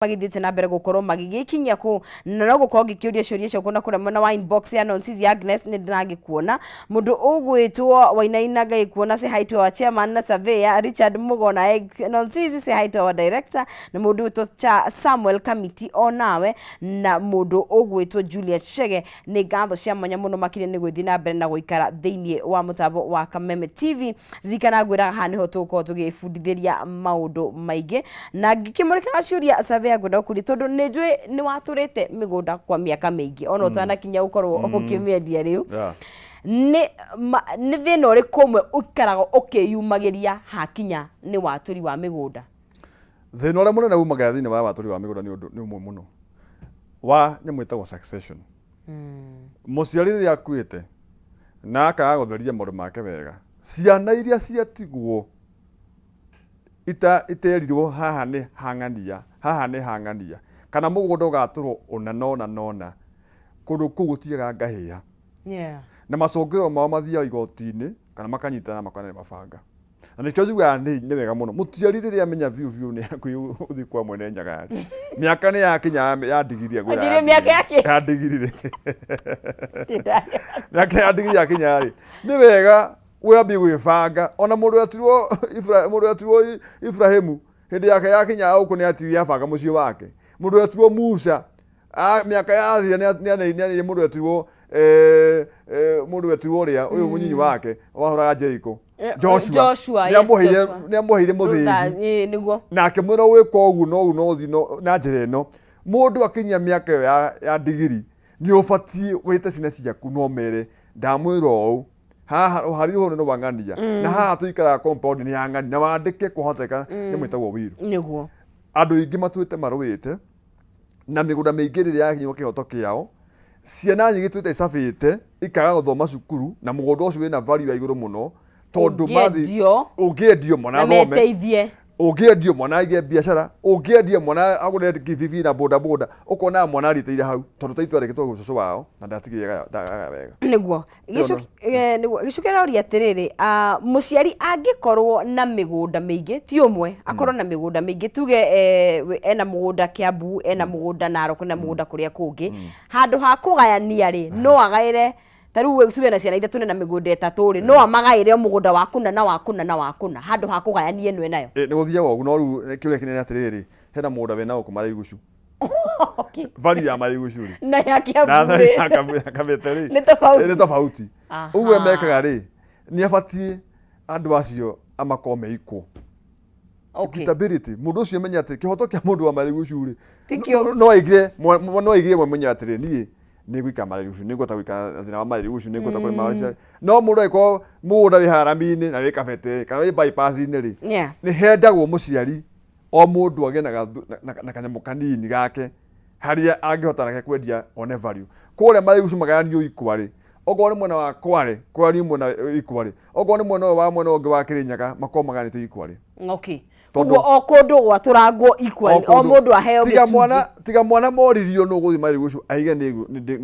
Magithiĩte na mbere gũkorwo magĩgĩkinyia kũ na no gũkorwo ngĩkĩũria ciũria ciaku na kũrĩa mwena wa inbox ya Nonsizi Agnes. Nĩ ndĩragĩkuona mũndũ ũgwĩtwo Wainaina, ngagĩkuona. Say hi to our chairman na surveyor Richard Mugona. Nonsizi, say hi to our director na mũndũ ũgwĩtwo Samuel Kamiti onawe na mũndũ ũgwĩtwo Julius Chege. Nĩ ngatho cia mwanya mũno makĩria nĩ gwĩthiĩ na mbere na gũikara thĩinĩ wa mũtambo wa Kameme TV. Ririkana ngwĩraga haha nĩho tũgũkorwo tũgĩbundithĩria maũndũ maingĩ na ngĩkĩmũrĩkaga ciũria. Surveyor, ngwenda gũkũria tondũ nĩ njũĩ nĩ watũrĩte mĩgũnda kwa mĩaka mĩingĩ ona ũtanakinya gũkorwo ũkĩmĩendia rĩu. Nĩ thĩna ũrĩkũ ũmwe ũikaraga ũkĩyumagĩria hakinya nĩ watũri wa mĩgũnda? Thĩna ũrĩa mũnene umagĩra thĩinĩ wa watũri wa mĩgũnda nĩ ũndũ nĩ ũmwe mũno wa nyamũ ĩtagwo succession. Mũciari rĩrĩa akuĩte na akaga gũtheria maũndũ make wega, ciana iria ciatigwo iterirwo haha nĩ hang'ania, haha nĩ hang'ania, kana mũgũnda ũgatũrwo ũna na ũna na ũna, kũndũ kũu gũtiaga ngahĩha na macũngĩrĩro mao mathiaga igoti-inĩ kana makanyitana makona nĩ mabanga. Na nĩkĩo njugaga nĩ wega mũno mũciari rĩrĩa amenya biũ biũ nĩ hakuhĩ gũthiĩ kwa mwene Nyaga rĩ, mĩaka nĩ yakinya ya ndigiri agwĩra. Anjirie mĩaka ya kĩ? Ya ndigiri rĩ, mĩaka ya ndigiri yakinya rĩ, nĩ wega wambie gwĩbanga. Ona mũndũ wetirwo Ibrahimu, hĩndĩ yake yakinya gũkũ nĩ atigire abanga mũciĩ wake. Mũndũ wetirwo Musa, mĩaka yathira nĩ mũndũ wetirwo mũndũ wetirwo ũrĩa ũyũ mũnyinyi wake wahũraga Jericho. Joshua. Joshua, yes. Joshua. Nĩamũheire mũthĩgi. Nĩguo. Na akĩmwĩra gwĩka ũguo no ũguo no ũthiĩ na njĩra ĩno. Mũndũ akinyia mĩaka ĩyo ya ndigiri, nĩ ũbatiĩ wĩte ciana ciaku no mere ndamwĩra ũũ, haha rũhari rũrũ nĩ rwa ng'ania na haha tũikaraga compound nĩ ya ng'ania, na wandĩke kwahoteka nĩ mwĩtagwo will. Andũ aingĩ matuĩte marũĩte na mĩgũnda mĩingĩ rĩrĩa yakinywo kĩhoto kĩao, ciana nyingĩ tuĩte icabĩte ikaga gũthoma cukuru na mũgũnda ũcio wĩna value ya igũrũ mũno tondũ Ũngĩendio. Ũngĩendio mwana na athome. Meteithie. Ũngĩendio mwana aige biacara, ũngĩendio mwana agũre kibibi na boda boda, ũkona mwana aritĩire hau tondũ taitũ arĩkĩtwo gwĩ cũcũ wao na ndatigire ndagaya wega. Nĩguo. Nĩguo gĩcuke roria atĩrĩrĩ, mũciari angĩkorwo na mĩgũnda mĩingĩ, ti ũmwe, akorwo na mĩgũnda mĩingĩ, tuge ena mũgũnda Kiambu, ena mũgũnda Narok na mũgũnda kũrĩa kũngĩ, handũ ha kũgayania rĩ, no agaĩre ta rĩu tuge na ciana ithatũ na mĩgũnda ĩtatũ rĩ, no amagaĩre o mũgũnda wa kũna na wa kũna na wa kũna handũ ha kũgayania ĩno ĩnayo? Nĩ gũthiaga ũguo, no rĩu kĩũria kĩnene atĩrĩrĩ, hena mũgũnda wĩna gũkũ Marĩgucu, value ya Marĩgucu rĩ na ya Kiambu na rĩ ya Kabete rĩ Nĩ tofauti. Nĩ tofauti. Ũguo mekaga rĩ, nĩ abatiĩ andũ acio amakorwo me equal. Equitability, mũndũ ũcio menye atĩ kĩhoto kĩa mũndũ wa Marĩgucu rĩ Tikĩo. no aigire no aigire mwe menye atĩrĩ, niĩ nĩ ngũikara Marĩgucu, nĩ ngũhota gũikara na thĩna wa Marĩgucu, nĩ ngũhota kũrĩma waru no mũndũ angĩkorwo mũgũnda wĩ harami-inĩ na wĩ Kabete kana wĩ bypass-inĩ rĩ, nĩ hendagwo mũciari o mũndũ agĩe na kanyamũ kanini gake harĩa angĩhota nake kwendia one value. Kũrĩa Marĩgucu magayanio ikwa rĩ, okorwo nĩ mwena wa Kware kũgayanio mwena ikwa rĩ, okorwo nĩ mwena ũyũ wa mwena ũngĩ wa Kĩrĩnyaga makorwo magayanĩtio ikwa rĩ. Tondũ Ũguo o kũndũ gwatũrangwo equally, o mũndũ aheo tiga gĩcunjĩ. Tiga mwana moririo nũ gũthiĩ Marĩgucu aige nĩ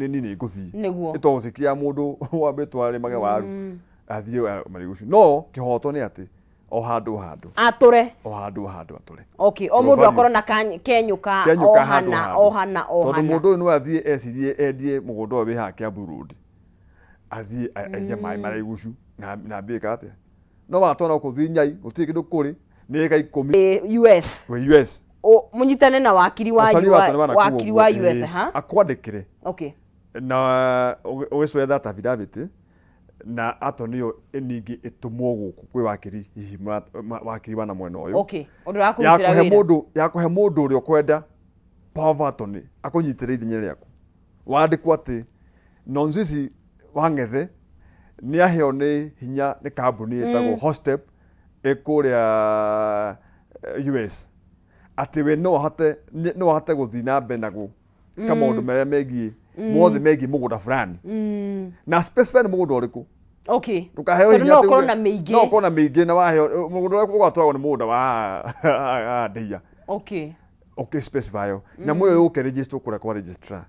niĩ ngũthiĩ. Nĩguo. Nĩ tondũ ti ya mũndũ wambĩtwo arĩmage waru athiĩ Marĩgucu, no kĩhoto nĩ atĩ o handũ handũ atũre o handũ handũ atũre. Okay, o Tondũ mũndũ value- akorwo na kenyũ ka kenyũ ka handũ ohana handũ. ohana Tondũ ohana. mũndũ ũyũ no athiĩ ecirie endie mũgũnda ũyũ wĩ haha Kiambu Road, athiĩ enje maĩ Marĩgucu na ambie ĩka atĩa, no watwara gũkũ Nyai gũtirĩ kĩndũ kũrĩ nĩ ĩka 10. US. Wĩ US. Mũnyitane na wakiri wa Mũcari wa twana wakiri ũguo, wa US. Ha. Akwandĩkĩre na ũgĩcwetha ta affidavit na attorney ĩyo ningĩ ĩtũmwo gũkũ kwĩ wakiri, hihi wakiri wa na mwena ũyũ Ũndũ ya wa kũrutĩra kũhe wĩra. Mũndũ ya kũhe mũndũ ũrĩa ũkwenda power of attorney akũnyitĩre ithenya rĩaku, wandĩkwo atĩ Nonzisi wa Ng'ethe nĩ aheo nĩ hinya nĩ kambuni ĩtagwo Hostep ĩ kũrĩa US atĩ we no ahote gũthiĩ na mbere na gwĩka maũndũ marĩa megiĩ mothe megiĩ mũgũnda fulani na specify nĩ mũgũnda ũrĩkũ. Ndũkaheo Tondũ hinya no atĩ ũkorwo uge- na mĩingĩ. No ũkorwo na mĩingĩ na waheo mũgũnda ũrĩa ũgatwaragwo nĩ mũgũnda wa ndeia. Okay, specify yo nyamũ ĩyo yũke register kũrĩa kwa registrar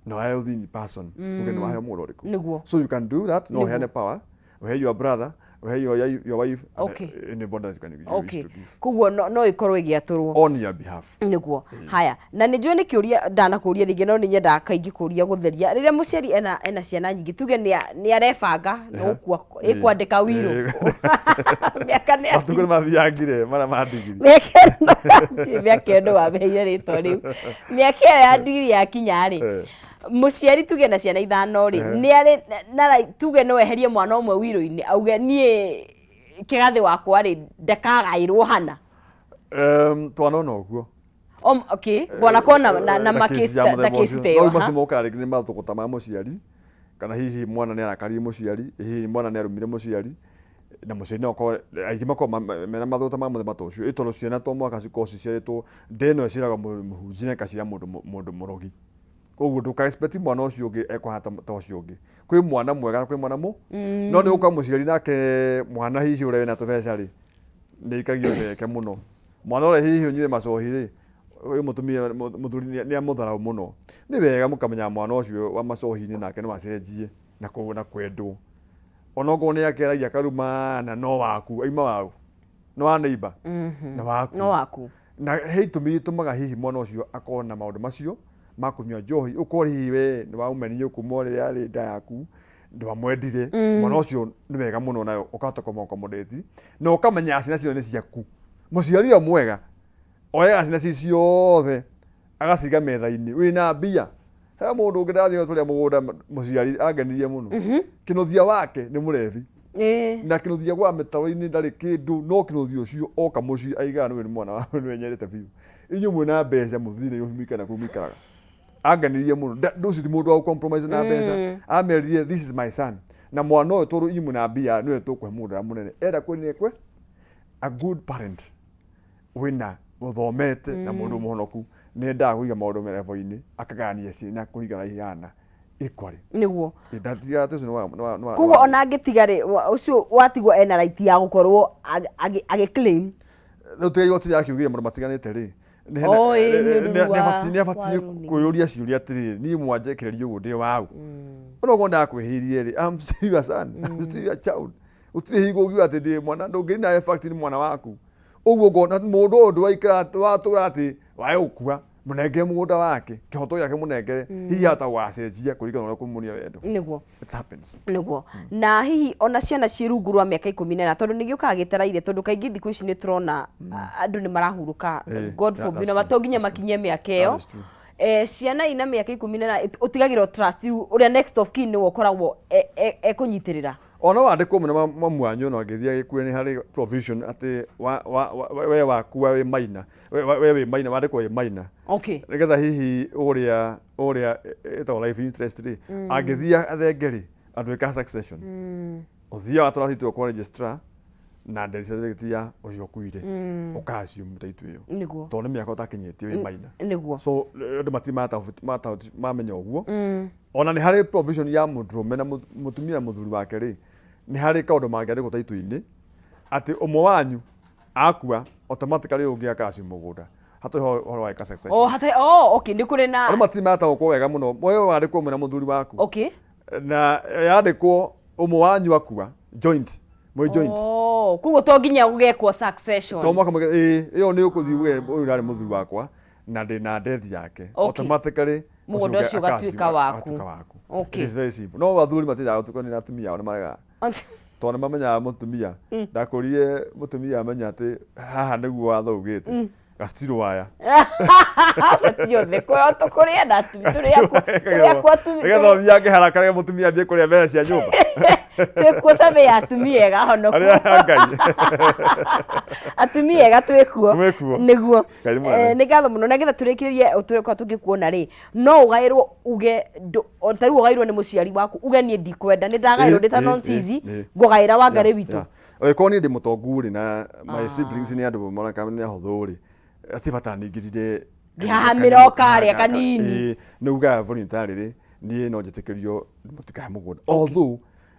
na waheo thini person uge nĩ waheo mũgũnda ũrĩkũ. So you can do that, no ũheane power, ũhe your brother, Ũhe your wife and anybody that you can you wish to give. Koguo no ĩkorwo ĩgĩatũrwo on your behalf. Nĩguo. Haya, na nĩ njũĩ nĩ kĩũria ndanakũria rĩngĩ, no nĩ nyendaga kaingĩ kũria gũtheria. Rĩrĩa mũciari ena ciana nyingĩ, tuge nĩ arebanga nĩ gũkua, ĩkwandĩka wirũ. Mĩaka nĩ Matukũ nĩ mathiangire marĩa ma ndigiri. Mĩaka ĩno mĩaka ĩno wameheire rĩtwa rĩu. Mĩaka ĩyo ya ndigiri yakinya rĩ, mũciari tuge na ciana ithano rĩ, nĩ arĩ na tuge no eherie mwana ũmwe wirũ-inĩ, auge niĩ kĩgathĩ wakwa rĩ, ndakagaĩrwo hana. Twanona ũguo. Okay, wanakorwo na Na kesi makesi ya ta mũthemba kesi ũcio. ta ĩyo. No macio mokaga rĩngĩ nĩ mathũgũta ma mũciari, kana hihi mwana nĩ arakaririe mũciari, hihi mwana nĩ arumire mũciari, na mũciari no akorwo, aingĩ makoragwo mena mathũgũta ma mũthemba ta ũcio, ĩ tondũ ciana to mũhaka cikorwo ciciarĩtwo, nda ĩno ĩciaraga mũhunjia na ĩgaciara mũndũ mũrogi. Koguo ndũka expect mwana ũcio ũngĩ ekũhana ta ũcio ũngĩ. Kwĩ mwana mwega na kwĩ mwana mũ, no nĩ gũkorwo mũciari nake mwana hihi ũrĩa wĩna tũbeca rĩ, nĩ aikagio keke mũno. Mwana ũrĩa hihi ũnyuire macohi rĩ, ũyũ mũtumia mũthuri nĩ amũtharaũ mũno. Nĩ wega mũkamenya mwana ũcio wa macohi-inĩ nake no acenjie na na kwendwo. Onokorwo nĩ akeragia karuma na no waku, aima waũ? Nĩ wa neighbor? Na waku. No waku. Na he itũmi itũmaga hihi mwana ũcio akorwo na maũndũ macio ma kũnyua njohi, ũkorwo hihi we nĩ waũmenire kuma rĩrĩa arĩ nda yaku, ndwamwendire. Mwana ũcio nĩ wega mũno nawe ũkahota kũmũ accommodate na ũkamenya ciana ciothe nĩ ciaku. Mũciari ũyũ mwega oyaga ciana ci ciothe agaciga metha-inĩ, wĩna mbia. He mũndũ ũngĩ ndathiĩ tũrĩa mũgũnda, mũciari angenirie mũno. Kĩnũthia wake nĩ mũrebi. Na kĩnũthia gwa mĩtaro-inĩ ndarĩ kĩndũ, no kĩnũthia ũcio oka mũciĩ aigaga nĩwe nĩ mwana wa nĩwe nyendete biũ. Inyuĩ mwĩna mbeca mũthiĩ na mũikare na kũu mũikaraga. Angenirie mũno. Ũcio ti mũndũ wa gũ-compromise na mbeca. Amerire this is my son. Na mwana ũyũ tondũ inyuĩ mwĩna mbia nĩwe tũkũhe mũgũnda ũrĩa mũnene. Enda kwendia kwe a good parent wĩna ũthomete na mũndũ mũhonoku nĩ endaga kũiga maũndũ level-inĩ, akagayania ciana kũringana na ihana equally. Ndatigaga atĩ ũcio nĩ wa Koguo ona angĩtiga rĩ, ũcio watigwo ena right ya gũkorwo agĩ claim. Rĩu tiga igoti rĩakiugire mũndũ matiganĩte rĩ, Oh, ĩĩ, nĩ ũndũ nĩ wa abatiĩ ruling. kwĩyũria ciũria atĩrĩrĩ, niĩ mwanjekereria ũguo ndĩ waũ? Onokorwo ndakwĩhĩirie rĩ, I'm still your son, I'm still your child. Gũtirĩ hingo ũngiuga atĩ ndĩ mwana, ndũngĩri nawe fact nĩ mwana waku. Ũguo ngona mũndũ ũyũ ndwaikara watũra atĩ wae gũkua, mũnengere mũgũnda wake, kĩhoto gĩake mũnengere, hihi ahota gũgacenjia kũringana na ũrĩa ũkũmuonia wendo. It happens. Nĩguo. Na hihi ona ciana ciĩ rungu rwa mĩaka 14, tondũ nĩ gĩũkaga gĩtaraire, tondũ kaingĩ thikũ ici nĩ tũrona andũ nĩ marahurũka, God forbid, na to nginya makinyie mĩaka ĩyo. That is true. Ciana ina mĩaka 14 ũtigagĩrwo trust rĩu ũrĩa next of kin nĩwe ũkoragwo ekũnyitĩrĩra. Ona wandĩkwo mũno mamu wanyu ona angĩthiĩ agĩkue nĩ harĩ provision atĩ we wakua wĩ minor, we wĩ minor, wandĩkwo wĩ minor. Nĩgetha hihi ũrĩa ĩtagwo life interest rĩ, angĩthiĩ athenge rĩ, andũ succession. Ũthiaga tũrathiĩ kwa registrar na death certificate ya ũcio ũkuire, ũka assume title ĩyo. Tondũ nĩ mĩaka ũtakinyĩtie wĩ minor. So andũ matirĩ mamenya ũguo. Ona nĩ harĩ provision ya mũndũrũme na mũtumia na mũthuri wake rĩ, nĩ harĩ kaũndũ mangĩandĩkwo title-inĩ atĩ ũmwe wanyu akua automatically ũngĩ aka assume mũgũnda. Hatarĩ ũhoro wa gwĩka succession. Oh, hatarĩ, oh, okay, nĩ kũrĩ na Andũ matirĩ mataũkwo wega mũno. We wandĩkwo mwĩna mũthuri waku. Na yandĩkwo ũmwe wanyu akua joint, mwĩ joint. Oh, koguo to nginya gũgekwo succession. To mwaka ĩĩ, ĩyo nĩ ũkũthiĩ uge ũyũ ũrarĩ mũthuri wakwa na ndĩ na death yake. Automatically Mũgũnda ũcio ũgatuĩka waku. Ũgatuĩka waku. It is very simple. No athuri matiendaga gũtukania na atumia ao, nĩ maregaga. Tondũ nĩ mamenyaga mũtumia ndakũrire mũtumia amenya atĩ haha nĩguo watho ugĩte. Gacitiro waya. Batiĩ othe tũkũrĩa na tũrĩ akuo atumia. Nĩgetha ũthiange haraka rĩrĩa mũtumia ambie kũrĩa mbeca cia nyũmba. Twĩkuo survey ya atumia ega honoku. Arĩa a Ngai. Atumia ega twĩkuo. Twĩkuo. Nĩguo. Ngai nĩ mwega. Nĩ ngatho mũno, na nĩgetha tũrĩkĩrĩrie ũtũrĩkwa tũngĩkuona rĩ, no ũgaĩrwo uge ta rĩu ũgaĩrwo nĩ mũciari waku uge niĩ ndikwenda, nĩ ndagaĩrwo ndĩ ta nonsizi, ngũgaĩra Wangarĩ witũ. Angĩkorwo niĩ ndĩ mũtongu rĩ na my siblings nĩ andũ moneka nĩ ahũthũ rĩ, ati bata ningĩrire Ngĩhahamĩra o karĩa kanini. Ĩĩ, nĩ ugaga voluntarily niĩ no njĩtĩkĩrio mũtikahe mũgũnda. Although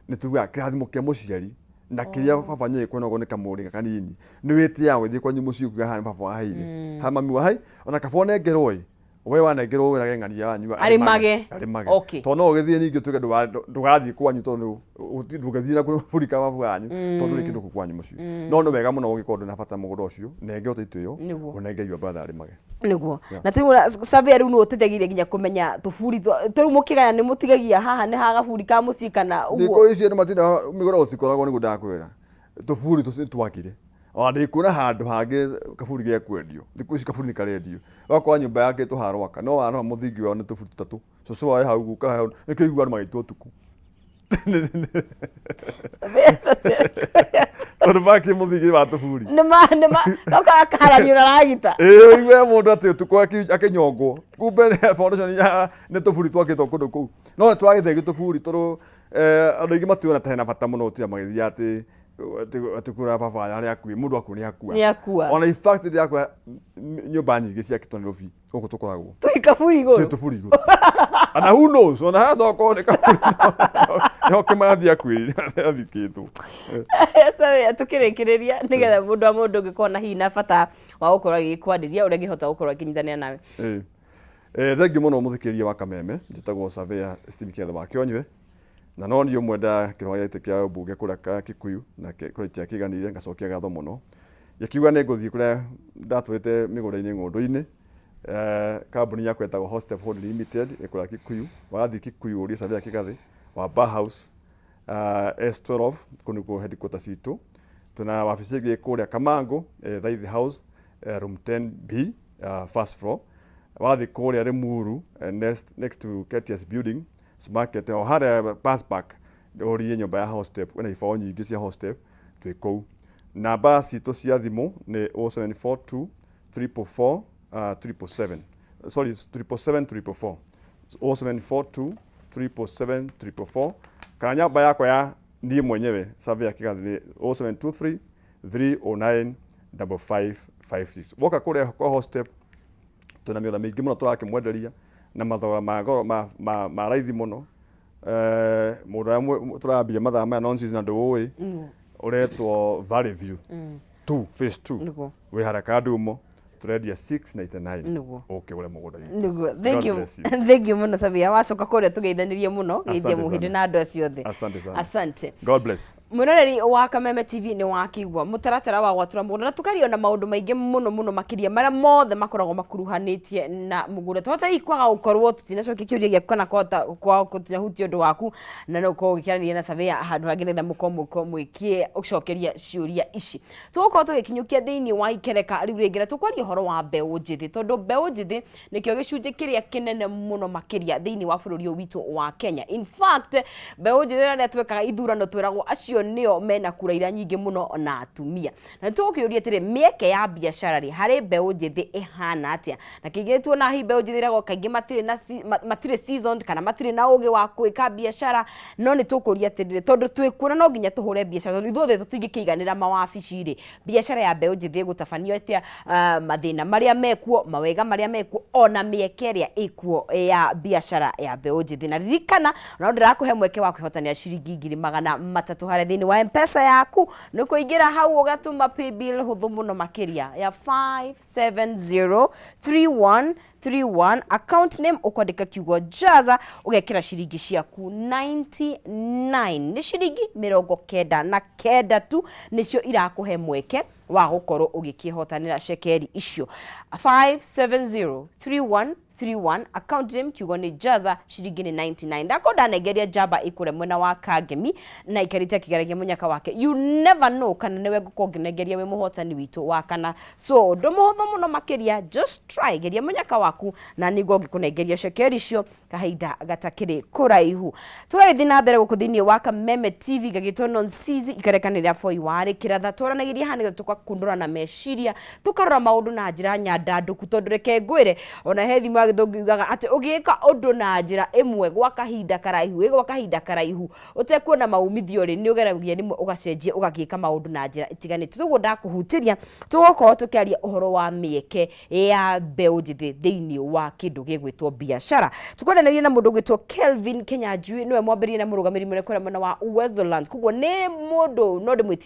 nĩ tugaga kĩrathimo kĩa mũciari na kĩrĩa baba nyũĩ kwena ũguo nĩ kamũrĩga kanini, nĩ wĩtĩaga gũthiĩ kwanyu mũciĩ ũkiuga haha nĩ baba waheire, haha mami wahai, ona kaba ũnengerwo ĩ. We wanengerwo wĩra ng'ania wanyu. Arĩmage. Arĩmage. Tondũ no ũgĩthiĩ ningĩ ũtuĩke ndũgathiĩ kwanyu, tondũ ndũngĩthiĩ na kũburi ka mabu wanyu, tondũ ndũrĩ kĩndũ kũu kwanyu mũciĩ. No nĩ wega mũno ũngĩkorwo ndũna bata mũgũnda ũcio, nenge ũtitũ ĩyo, ũnenge your brother arĩmage. Nĩguo, na tĩu survey rĩu nĩ ũteithagĩrĩria nginya kũmenya tũburi tũrĩu mũkĩgaya nĩ mũtigagia haha nĩ ha gaburi ka mũciĩ kana ũguo? Thikũ ici andũ matinda mĩgũnda gũtikoragwo, nĩguo ndakwĩra tũburi tũcio twakire, ona ndĩkuona handũ hangĩ kaburi ge kwendio. Thikũ ici kaburi nĩ karendio, ũgakora nyũmba yakĩtwo harwaka no warora mũthingi wao nĩ tũburi tũtatũ, cũcũ wae hau, guka hau, nĩkĩo igua andũ magĩtwo ũtukũ, tondũ makie mũthingi wa tũburi. Nĩma no kakaharanio na ragita. Ĩĩ, ũigue mũndũ atĩ ũtukũ akĩnyongwo, kumbe nĩ foundation ya nĩ tũburi twakĩtwo kũndũ kũu, no nĩ twagĩthengio tũburi tondũ andũ aingĩ mationa ta hena bata mũno gũtinda magĩthiĩ atĩ kũrĩa baba harĩa akuĩ. Mũndũ akua nĩ akua. Nĩ akua. Ona in fact ndĩrakua nyũmba nyingĩ ciakĩtwo Nairobi gũkũ tũkoragwo twĩ kaburi twĩ igũrũ. Tũburi igũrũ, and who knows, ona haha tokorwo nĩ kaburi nĩho kĩmathi akuĩrire athikĩtwo. Sorry, tukĩrĩkĩrĩria, nĩgetha mũndũ wa mũndũ ũngĩkorwo na hihi na bata wa gũkorwo agĩkwarĩria, ũrĩa angĩhota gũkorwo akĩnyitanĩra nawe? Ĩĩ. Thengiũ mũno mũthikĩrĩria wa Kameme, njĩtagwo Surveyor Stephen Kĩatho wa Kĩonywe, na no niĩ ũmwe ndakĩrũa gĩtĩ kĩa ũmbunge kũrĩa ka Kikuyu na kũrĩa kĩganĩire, ngacokia ngatho mũno. Ngĩkiuga nĩ ngũthiĩ kũrĩa ndatũrĩte mĩgũnda-inĩ ng'ũndũ-inĩ. Kambuni yakwa ĩtagwo Hostep Holding Limited, ĩ kũrĩa Kikuyu. Wathiĩ Kikuyu ũrie Surveyor Kĩgathĩ wa Bar House S12, kũu nĩkuo headquarter citũ. Tuna wabici ĩngĩ kũrĩa Kamangũ, Thaithi House, room 10B, first floor. Wathiĩ kũrĩa Limuru, next to KTS building market, o harĩa bus park, ũrie nyũmba ya Hostep, kwĩna ibaũ nyingĩ cia Hostep, twĩ kũu. Namba citũ cia thimũ nĩ 0742 444 777, sorry, 777 444, 0742 777 444, kana nyamba yakwa ya niĩ mwenyewe Surveyor Kĩgathĩ nĩ 0723 309 5556. Woka kũrĩa kwa Hostep, twĩna mĩgũnda mĩingĩ mũno tũrakĩmwenderia na mathogora ma goro ma raithi mũno. Mũgũnda ũrĩa tũrambia mathaa maya nonsense na ndũĩ ũretwo Valley View 2 phase 2, wĩ harĩa Kandumo, tũrendia 699. Ũke ũre mũgũnda witũ. Thank God you. bless you. Thank you mũno, Surveyor. Wacoka kũrĩa tũgeithanĩrie mũno, geithia Asante mũhĩndĩ sana. na andũ acio othe. Asante sana. Asante. God bless. Mwĩroreri wa Kameme TV, nĩ wakĩigua mũtaratara wa gwatũra mũgũnda na tũkaria na maũndũ maingĩ mũno mũno makĩria marĩa mothe makoragwo makuruhanĩtie na mũgũnda. Twahota hihi kwaga gũkorwo tũtinacokia kĩũria gĩaku kana kwahota kwaga tũtinahutia ũndũ waku, na no ũkorwo ũgĩkĩaranĩria na surveyor handũ hangĩ nĩgetha mũkorwo mũgĩkĩ ũcokeria ciũria ici. Tũgũkorwo tũgĩkinyũkia thĩinĩ wa ikereka rĩu rĩngĩ na tũkwaria ũhoro wa mbeũ njĩthĩ, tondũ mbeũ njĩthĩ nĩkĩo gĩcunjĩ kĩrĩa kĩnene mũno makĩria thĩinĩ wa bũrũri ũyũ witũ wa Kenya. In fact, mbeũ njĩthĩ rĩrĩa twekaga ithurano twĩragwo acio nĩo mena kura iria nyingĩ mũno na atumia. Na nĩtũgũkĩũria atĩrĩ, mĩeke ya biacara rĩ harĩ mbeũ njĩthĩ ĩhana atĩa? Na kĩngĩ tuona hihi mbeũ njĩthĩ ĩragwo kaingĩ matirĩ na matirĩ seasoned kana matirĩ na ũgĩ wa gwĩka biacara, no nĩ tũkũria atĩrĩrĩ, tondũ twĩkuona no nginya tũhũre biacara, tondũ ithuothe tũtingĩkĩiganĩra mawabici rĩ, biacara ya mbeũ njĩthĩ ĩgũtabanio atĩa? Mathĩna marĩa mekuo, mawega marĩa mekuo, ona mĩeke ĩrĩa ĩkuo ya biacara ya mbeũ njĩthĩ. Na ririkana no ndĩrakũhe mweke wa kwĩhotanĩra ciringi 300,000 harĩa thĩinĩ wa M-Pesa yaku. Nĩ kũingĩra hau ũgatũma paybill hũthũ mũno makĩria ya 5703131, account name ũkwandĩka kiugo Jaza, ũgekĩra ciringi ciaku 99. Nĩ ciringi 99 tu nĩcio irakũhe mweke wa gũkorwo ũgĩkĩhotanĩra cekeri icio. 5703131, account name kiugo nĩ Jaza, ciringi nĩ 99. Ndakorwo ndanengeria njamba ĩkũrĩa mwena wa Kangemi na ikarĩte akĩgeragia mũnyaka wake. You never know kana nĩwe ngũkorwo ngĩnengeria wĩ mũhotani witũ wa kana. So ũndũ mũhũthũ mũno makĩria, just try, geria mũnyaka waku na nĩguo ngĩkũnengeria cekeri icio kahinda gatakĩrĩ kũraihu. Tũgagĩthiĩ na mbere gũkũ thĩinĩ wa Kameme TV, gagĩtwo Nonsizi ikarekanĩra boi warĩ kĩratha twaranagĩria haha nĩgetha tũgakundũra na meciria, tũkarora maũndũ na njĩra nyandandũku, tondũ reke ngwĩre, ona he thimo ya gĩthũngũ yugaga atĩ ũgĩka ũndũ na njĩra ĩmwe gwa kahinda karaihu, ĩ gwa kahinda karaihu ũtekuona maumithio rĩ, nĩ ũgeragia rĩmwe ũgacenjia ũgagĩka maũndũ na njĩra itiganĩte. Toguo ndakũhutĩria, tũgũkorwo tũkĩaria ũhoro wa mĩeke ya mbeũ njĩthĩ thĩinĩ wa kĩndũ gĩgwĩtwo biacara. Tũkwaranĩria na mũndũ ũgwĩtwo Kelvin Kinyanjui, nĩwe mwambĩrĩria na mũrũgamĩrĩri mũnene kũrĩa mwena wa Uwezo Lands, koguo nĩ mũndũ no ndĩmwĩtie.